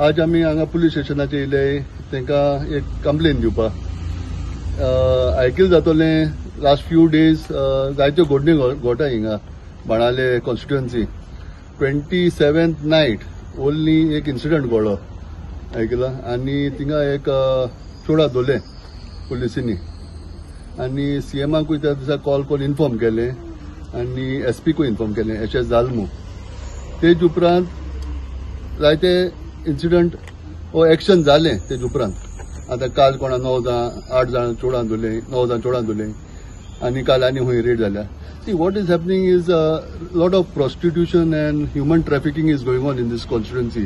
आज आमी हांगा पुलीस स्टेशनाचेर येयले तांकां एक कंप्लेन दिवपाक. आयकल जातलें लास्ट फ्यू डेज जायत्यो घडण्यो घडटा हिंगा बाणाले कॉन्स्टिट्युएन्सी. 27th night only एक इन्सिडंट घडलो आयकला आनी थिंगा एक चोडा धरलें पुलिसांनी आनी सीएमाकूय त्या दिसा कॉल करून इन्फॉर्म केलें आनी एसपीकूय इन्फॉर्म केलें अशें जालें म्हूण. तेज उपरांत जायते इन्सिडंट वो एक्शन जालें. तेज उपरांत आतां काल कोणा 9 जाण 8 जाण चोडां धरलें, 9 जाण चोडां धरलें आनी काल आनी खंय रेड जाल्या. See, what is happening is lot of prostitution and human trafficking is going on in this constituency.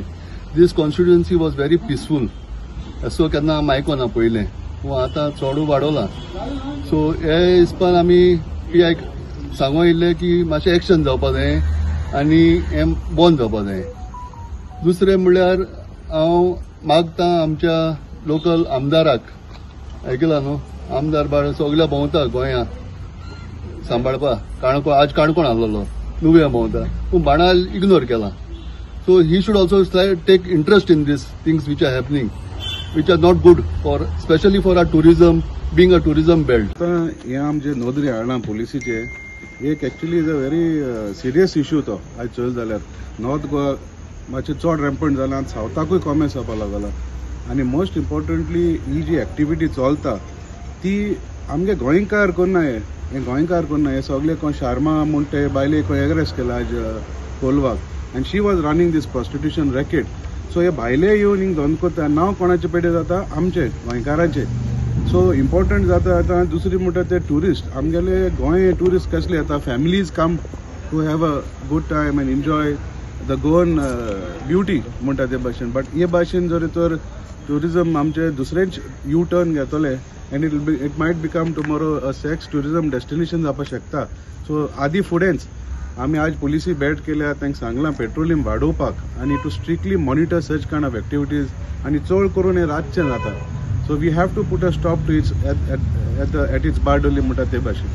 This constituency was very peaceful, असो केन्ना आमी आयकोना पयलें, पूण आतां चडू वाडोलां. सो हे हिसपान आमी पी आयक सांगो येयल्ले की मातशें एक्शन जावपा जाय आनी हें बंद जावपा जाय. दुसरें म्हणल्यार हांव मागता आमच्या लोकल आमदाराक, आयकला न्हू, आमदार बाळ सगल्या भोंवता गोंया सांबाळपा, काणकोण आज काणकोण आसलेलो नुव्या भोंवता, पूण बाणाल इग्नोर केला. So he should also take interest in this things which are happening, which are not good for specially for our tourism, being a tourism belt. आतां हें आमचे नदरे हाडलां पुलिसीचे एक actually is a very serious issue. तो आयज चोयलो जाल्यार north Goa मातशें चड रॅम्पंट जालां, सावथाकूय कॉमेस जावपा लागला. आनी मोस्ट इम्पॉर्टंटली ही जी एक्टिविटी चलता ती आमगे गोंयकार करना, हे गोंयकार करना. हे सगळे कोण शर्मा म्हूण ते बायले खंय एरेस्ट केला आयज कोलवाक and she was running this prostitution racket. So हे भायले येवन हिंग धंदो करता, नांव कोणाचे पेडे जाता, आमचे गोंयकारांचे. सो इम्पॉर्टंट जाता. आतां दुसरी म्हणटा ते ट्युरिस्ट, आमगेले गोंय ट्युरिस्ट कसले येता, families come to have a good time and enjoy the Goan beauty म्हणटा ते भाशेन. बट हे भाशेन जर तर ट्युरिजम आमचे दुसरेंच यू टर्न घेतले and it might become tomorrow a sex tourism destination जावपाक शकता. सो आदी फुडेंच आमी आज पुलिसी भेट केल्या, तांकां सांगलां पेट्रोलिंग वाडोवपाक आनी to strictly monitor such kind of activities आनी चड करून हें रातचें जाता. So we have to put a stop to its at its Bardoli म्हणटा ते भाशेन.